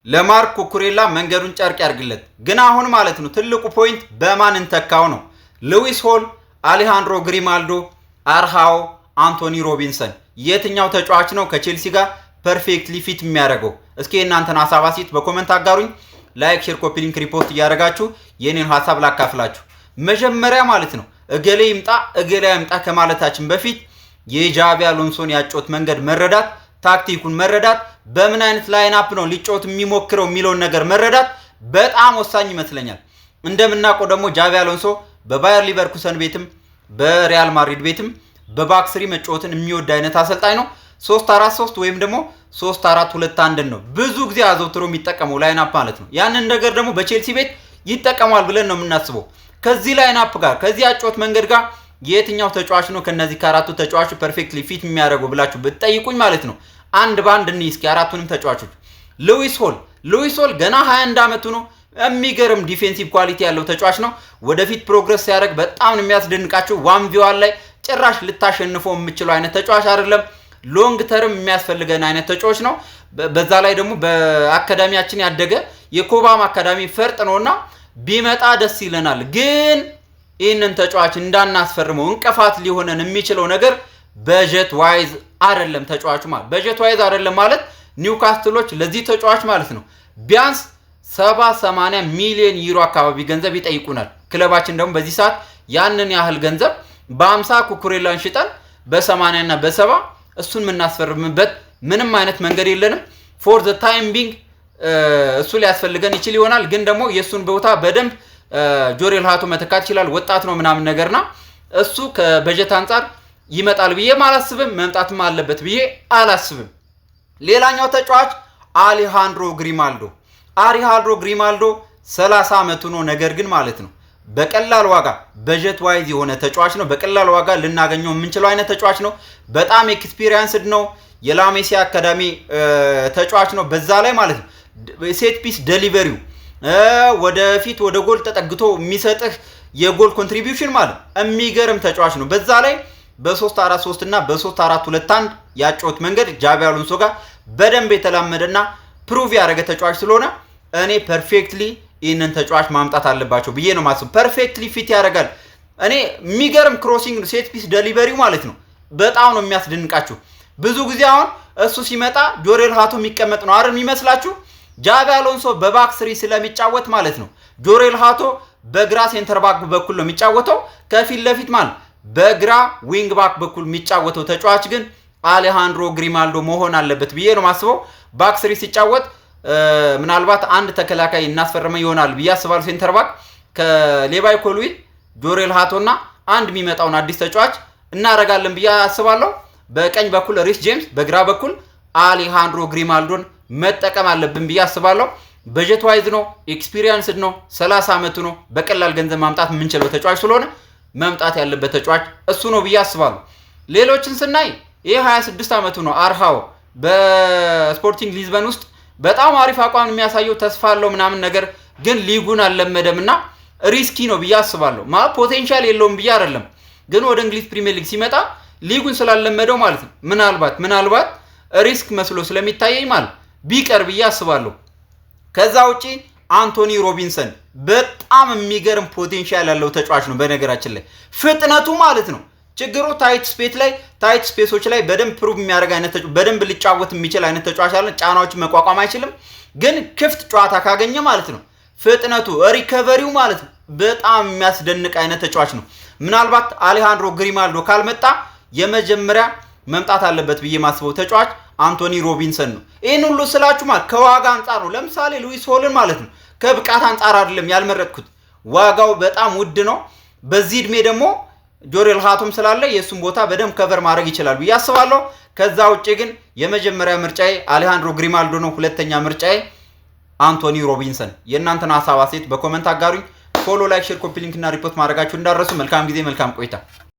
ለማርክ ኩኩሬላ መንገዱን ጨርቅ ያርግለት። ግን አሁን ማለት ነው ትልቁ point በማን እንተካው ነው። ሉዊስ ሆል፣ አሌሃንድሮ ግሪማልዶ፣ አርሃኦ፣ አንቶኒ ሮቢንሰን የትኛው ተጫዋች ነው ከቼልሲ ጋር perfectly fit የሚያደርገው? እስኪ የእናንተን ሀሳብ አስተያየት በ comment አጋሩኝ። Like፣ share፣ copy link፣ repost እያደረጋችሁ የኔን ሀሳብ ላካፍላችሁ። መጀመሪያ ማለት ነው እገሌ ይምጣ እገሌ አይምጣ ከማለታችን በፊት የጃቢ አሎንሶን ያጨዋወት መንገድ መረዳት፣ ታክቲኩን መረዳት፣ በምን አይነት line up ነው ሊጫወት የሚሞክረው የሚለውን ነገር መረዳት በጣም ወሳኝ ይመስለኛል። እንደምናውቀው ደግሞ ጃቢ አሎንሶ በባየር ሊቨርኩሰን ቤትም በሪያል ማድሪድ ቤትም በ back three መጫወትን የሚወድ አይነት አሰልጣኝ ነው። 3-4-3 ወይም ደግሞ 3-4-2-1 ነው ብዙ ጊዜ አዘውትሮ የሚጠቀመው line up ማለት ነው። ያንን ነገር ደግሞ በቼልሲ ቤት ይጠቀማል ብለን ነው የምናስበው። ከዚህ line up ጋር፣ ከዚህ አጨዋወት መንገድ ጋር የትኛው ተጫዋች ነው ከነዚህ ከአራቱ ተጫዋቾች perfectly fit የሚያደርገው ብላችሁ ብትጠይቁኝ ማለት ነው አንድ በአንድ እንይ እስኪ አራቱንም ተጫዋቾች። ሉዊስ ሆል። ሉዊስ ሆል ገና 21 ዓመቱ ነው። የሚገርም defensive quality ያለው ተጫዋች ነው። ወደፊት progress ሲያደርግ በጣም ነው የሚያስደንቃችሁ። 1v1 ላይ ጭራሽ ልታሸንፈው የምትችለው አይነት ተጫዋች አይደለም። Long term የሚያስፈልገን አይነት ተጫዋች ነው። በዛ ላይ ደግሞ በአካዳሚያችን ያደገ የኮባም አካዳሚ ፈርጥ ነውና ቢመጣ ደስ ይለናል። ግን ይህንን ተጫዋች እንዳናስፈርመው እንቅፋት ሊሆነን የሚችለው ነገር budget wise አይደለም። ተጫዋቹ ማለት budget wise አይደለም ማለት ኒውካስትሎች ለዚህ ተጫዋች ማለት ነው ቢያንስ 70 80 ሚሊዮን ዩሮ አካባቢ ገንዘብ ይጠይቁናል። ክለባችን ደግሞ በዚህ ሰዓት ያንን ያህል ገንዘብ በ50 ኩኩሬላን ሽጠን በ80 እና በ70 እሱን የምናስፈርምበት ምንም አይነት መንገድ የለንም። For the time being እሱ ሊያስፈልገን ይችል ይሆናል፣ ግን ደግሞ የእሱን ቦታ በደንብ ጆሬል ሃቶ መተካት ይችላል። ወጣት ነው ምናምን ነገርና እሱ ከበጀት አንጻር ይመጣል ብዬ አላስብም። መምጣትም አለበት ብዬ አላስብም። ሌላኛው ተጫዋች አሌሃንድሮ ግሪማልዶ። አሌሃንድሮ ግሪማልዶ 30 ዓመቱ ነው። ነገር ግን ማለት ነው በቀላል ዋጋ budget wise የሆነ ተጫዋች ነው። በቀላል ዋጋ ልናገኘው የምንችለው አይነት ተጫዋች ነው። በጣም experienced ነው። የላሜሲያ አካዳሚ ተጫዋች ነው። በዛ ላይ ማለት ነው set piece delivery ው፣ ወደፊት ወደ ጎል ተጠግቶ የሚሰጥህ የጎል contribution ማለት የሚገርም ተጫዋች ነው። በዛ ላይ በ3-4-3 እና በ3-4-2-1 ያጨዋወት መንገድ ጃቢ አሎንሶ ጋር በደንብ የተላመደና prove ያደረገ ተጫዋች ስለሆነ እኔ perfectly ይህንን ተጫዋች ማምጣት አለባቸው ብዬ ነው ማስበው። Perfectly fit ያደርጋል። እኔ የሚገርም crossing፣ set piece delivery ው ማለት ነው በጣም ነው የሚያስደንቃችሁ። ብዙ ጊዜ አሁን እሱ ሲመጣ ጆሬል ሃቶ የሚቀመጥ ነው አይደል የሚመስላችሁ? ጃቢ አሎንሶ በ back three ስለሚጫወት ማለት ነው ጆሬል ሃቶ በግራ center back በኩል ነው የሚጫወተው። ከፊት ለፊት ማለት በግራ wing back በኩል የሚጫወተው ተጫዋች ግን አሌሃንድሮ ግሪማልዶ መሆን አለበት ብዬ ነው ማስበው። Back three ሲጫወት ምናልባት አንድ ተከላካይ እናስፈርመ ይሆናል ብዬ አስባለሁ። Center back ከሌቫይ ኮልዊል፣ ጆሬል ሃቶ እና አንድ የሚመጣውን አዲስ ተጫዋች እናረጋለን ብዬ አስባለሁ። በቀኝ በኩል ሪስ ጄምስ፣ በግራ በኩል አሌሃንድሮ ግሪማልዶን መጠቀም አለብን ብዬ አስባለሁ። Budget wise ነው፣ experienced ነው፣ 30 ዓመቱ ነው። በቀላል ገንዘብ ማምጣት የምንችለው ተጫዋች ስለሆነ መምጣት ያለበት ተጫዋች እሱ ነው ብዬ አስባለሁ። ሌሎችን ስናይ ይህ 26 ዓመቱ ነው። አርሃው በስፖርቲንግ ሊዝበን ውስጥ በጣም አሪፍ አቋም የሚያሳየው፣ ተስፋ አለው ምናምን ነገር ግን ሊጉን አልለመደም እና risky ነው ብዬ አስባለሁ። ማለት potential የለውም ብዬ አይደለም፣ ግን ወደ እንግሊዝ ፕሪሚየር ሊግ ሲመጣ ሊጉን ስላለመደው ማለት ነው ምናልባት risk መስሎ ስለሚታየኝ ማለት ቢቀር ብዬ አስባለሁ። ከዛ ውጪ አንቶኒ ሮቢንሰን በጣም የሚገርም potential ያለው ተጫዋች ነው። በነገራችን ላይ ፍጥነቱ ማለት ነው፣ ችግሩ tight space ላይ፣ tight space ኦች ላይ በደንብ prove የሚያደርግ አይነት፣ በደንብ ሊጫወት የሚችል አይነት ተጫዋች አይደለም። ጫናዎችን መቋቋም አይችልም። ግን ክፍት ጨዋታ ካገኘ ማለት ነው ፍጥነቱ፣ recovery ው ማለት ነው በጣም የሚያስደንቅ አይነት ተጫዋች ነው። ምናልባት አሌሃንድሮ ግሪማልዶ ካልመጣ የመጀመሪያ መምጣት አለበት ብዬ ማስበው ተጫዋች አንቶኒ ሮቢንሰን ነው። ይህን ሁሉ ስላችሁ ማለት ከዋጋ አንጻር ነው። ለምሳሌ ሉዊስ ሆልን ማለት ነው ከብቃት አንጻር አይደለም ያልመረጥኩት፣ ዋጋው በጣም ውድ ነው። በዚህ እድሜ ደግሞ ጆሬል ሃቶም ስላለ የእሱን ቦታ በደንብ cover ማድረግ ይችላል ብዬ አስባለሁ። ከዛ ውጭ ግን የመጀመሪያ ምርጫዬ አሌሃንድሮ ግሪማልዶ ነው። ሁለተኛ ምርጫዬ አንቶኒ ሮቢንሰን። የእናንተን ሀሳብ አስተያየት በ comment አጋሩኝ። Follow፣ like፣ share፣ copy link እና repost ማድረጋችሁ እንዳትረሱ። መልካም ጊዜ፣ መልካም ቆይታ።